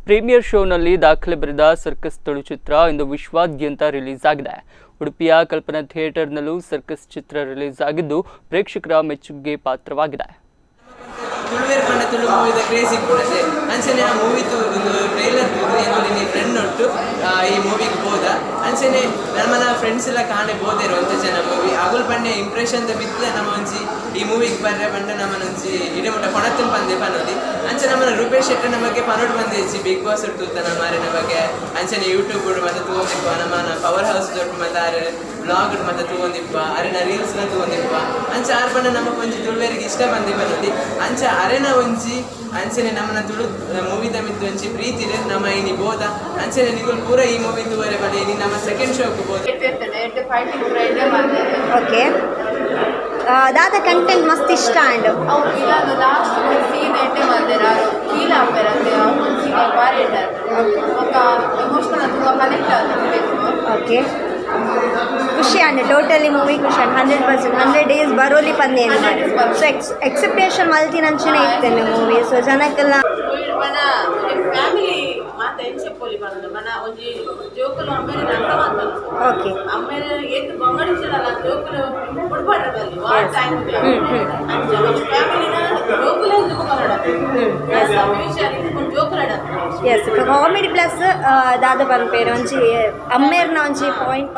Premier ಶೋನಲ್ಲಿ ದಾಖಲೆ ಬರೆದ ಸರ್ಕಸ್ ತುಳು ಚಿತ್ರ ಇಂದು ವಿಶ್ವಾದ್ಯಂತ ರಿಲೀಸ್ ಆಗಿದೆ. ಉಡುಪಿಯ ಕಲ್ಪನಾ ಥಿಯೇಟರ್ನಲ್ಲೂ ಸರ್ಕಸ್ ಚಿತ್ರ ರಿಲೀಸ್ ಆಗಿದ್ದು ಪ್ರೇಕ್ಷಕರ ಮೆಚ್ಚುಗೆಗೆ ಪಾತ್ರವಾಗಿದೆ. ಈ ಮೂವಿಗೆ ಹೋದ ಅಂಚನೆ ನಮ್ಮನ ಫ್ರೆಂಡ್ಸ್ ಎಲ್ಲ ಕಾಣೆ ಬೋದೇರು ಅಂತ ಜನ ಮೂವಿ ಅಗುಲ್ ಪಂಡೆ ಇಂಪ್ರೆಷನ್ ಬಿತ್ತ ನಮ್ಮ ಒಂಜಿ ಈ ಮೂವಿಗೆ ಬರ್ರೆ ಪಂಡ ನಮ್ಮನೊಂಜಿ ಇಡೀ ಮುಟ್ಟ ಕೊಣತ್ತನ್ ಪಂದೆ ಪನೋದಿ ಅಂಚೆ ನಮ್ಮನ ರೂಪೇಶ್ ಶೆಟ್ಟನ ಬಗ್ಗೆ ಪನೋಡ್ ಬಂದಿಜ್ಜಿ ಬಿಗ್ ಬಾಸ್ ತೂತ ನಮ್ಮ ಬಗ್ಗೆ ಅಂಚನೆ ಯೂಟ್ಯೂಬ್ ಮತ್ತೆ ತೂವೊಂದಿಪ್ಪ ನಮ್ಮನ ಪವರ್ ಹೌಸ್ ದೊಡ್ಡ ಮತ್ತೆ ಆರು ಬ್ಲಾಗ್ ಮತ್ತೆ ತೂವೊಂದಿಪ್ಪ ಅರೆನ ರೀಲ್ಸ್ ನ ತೂವೊಂದಿಪ್ಪ ಅಂಚೆ ಆರು ಪಂಡ ನಮಕ್ ಒಂಜಿ ತುಳುವೆರಿಗೆ ಇಷ್ಟ ಬಂದಿ ಪನೋದಿ ಅಂಚೆ ಅರೆನ ಒಂಜಿ ಅಂಚನೆ ನಮ್ಮನ ತುಳು ಮೂವಿದ ಮಿತ್ತು ಒಂಜಿ ಪ್ರೀತಿ ನಮ್ಮ ಇನಿ ಬೋದ ಅಂಚನೆ ನಿಗುಲ್ ಪೂರ ಈ ಮೂವಿ ತೂವರೆ ಬಲೆ ಇನಿ ನಮ್ಮ ಸೆಕೆಂಡ್ ಶೋಕ್ ಬೋದ. ಓಕೆ ದಾದ ಕಂಟೆಂಟ್ ಮಸ್ತ್ ಇಷ್ಟ ಅಂಡ್ ಅವು ಇಲ್ಲೊಂದು ಲಾಸ್ಟ್ ಸೀನ್ ಎಡ್ಡೆ ಮಲ್ದೆರ್ ಆರು ಫೀಲ್ ಆಪೆರ್ ಅವು ಒಂದು ಸೀನ್ ಬಾರಿ ಎಡ್ಡೆ ಬೊಕ್ಕ ಎಮೋಷನಲ್ ತುಂಬ ಕನೆಕ್ಟ್ ಆತುಂಡು. ಓಕೆ ಖುಷಿ ಅಂಡ್ ಟೋಟಲಿ ಮೂವಿ ಖುಷಿ ಅಂಡ್ 100% 100 ಡೇಸ್ ಬರೋಲಿ ಪಂದೆ ಸೊ ಎಕ್ಸೆಪ್ಟೇಷನ್ ಮಲ್ತಿನಂಚನೆ ಇತ್ತೇನೆ ಮೂವಿ ಸೊ ಜನಕ್ಕೆಲ್ಲ ಫ್ಯಾಮಿಲಿ ಮಾತ ಎಂಚ ಪೋಲಿ ಪಂಡ ಮನ ಒಂಜಿ ಜೋಕುಲು ಅಮ್ಮೇರೆ ಅರ್ಥ ಮಾತಲ್ಲ. ಓಕೆ ಅಮ್ಮೇರೆ ಏತ್ ಬಂಗಡಿಸಲ್ಲ ಜೋಕುಲು ಬುಡ್ಪಾಡ್ರ ಬಲ್ಲಿ ವಾ ಟೈಮ್ ಅಂಚ ಫ್ಯಾಮಿಲಿನ ಜೋಕುಲು ಎಂದು ಕನ್ನಡ ಫ್ಯೂಚರ್ ಇಟ್ಕೊಂಡು ಜೋಕುಲಡ. ಎಸ್ ಕಾಮಿಡಿ ಪ್ಲಸ್ ದಾದ ಪನ್ಪೇರು ಒಂಜಿ ಅಮ್ಮೇರ್ನ ಒಂಜಿ ಪಾಯಿಂಟ್.